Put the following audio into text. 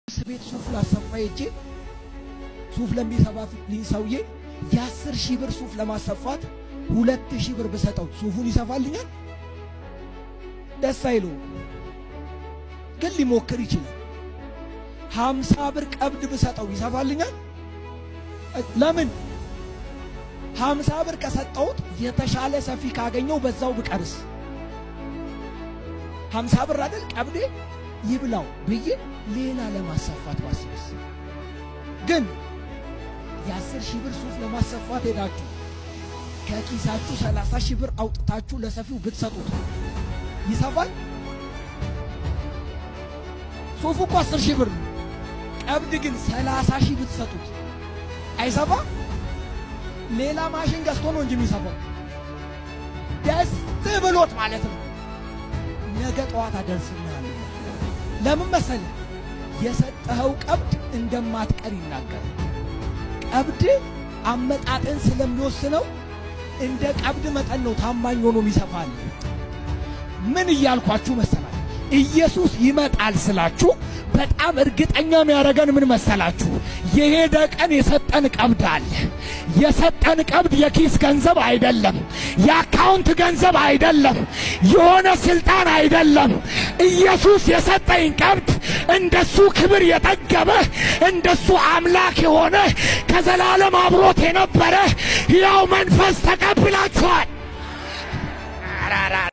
ቤት ሱፍ ላሰፋ ሄጄ ሱፍ ለሚሰፋልኝ ሰውዬ የ10,000 ብር ሱፍ ለማሰፋት 2,000 ብር ብሰጠው ሱፉን ይሰፋልኛል? ደስ አይለውም፣ ግን ሊሞክር ይችላል። 50 ብር ቀብድ ብሰጠው ይሰፋልኛል? ለምን? 50 ብር ከሰጠሁት የተሻለ ሰፊ ካገኘው በዛው ብቀርስ? 50 ብር አይደል ቀብዴ፣ ይብላው ብዬ ሌላ ለማሰፋት ባስብስ? ግን የ10,000 ብር ሱፍ ለማሰፋት ሄዳችሁ ከኪሳችሁ 30,000 ብር አውጥታችሁ ለሰፊው ብትሰጡት ይሰፋል? ሱፉ እኮ 10,000 ብር ነው። ቀብድ ግን 30,000 ብትሰጡት አይሰፋ? ሌላ ማሽን ገዝቶ ነው እንጂ የሚሰፋው። ደስ ብሎት ማለት ነው። ነገ ጠዋት አደርስልሃለሁ። ለምን መሰለህ? የሰጠኸው ቀብድ እንደማትቀር ይናገራል። ቀብድ አመጣጥን ስለሚወስነው እንደ ቀብድ መጠን ነው ታማኝ ሆኖ የሚሰፋል። ምን እያልኳችሁ መሰላችሁ? ኢየሱስ ይመጣል ስላችሁ በጣም እርግጠኛ የሚያደርገን ምን መሰላችሁ? የሄደ ቀን የሰጠን ቀብድ አለ። የሰጠን ቀብድ የኪስ ገንዘብ አይደለም፣ የ account ገንዘብ አይደለም፣ የሆነ ስልጣን አይደለም። ኢየሱስ የሰጠኝ ቀብድ እንደሱ ክብር የጠገበ፣ እንደሱ አምላክ የሆነ፣ ከዘላለም አብሮት የነበረ ሕያው መንፈስ ተቀብላችኋል።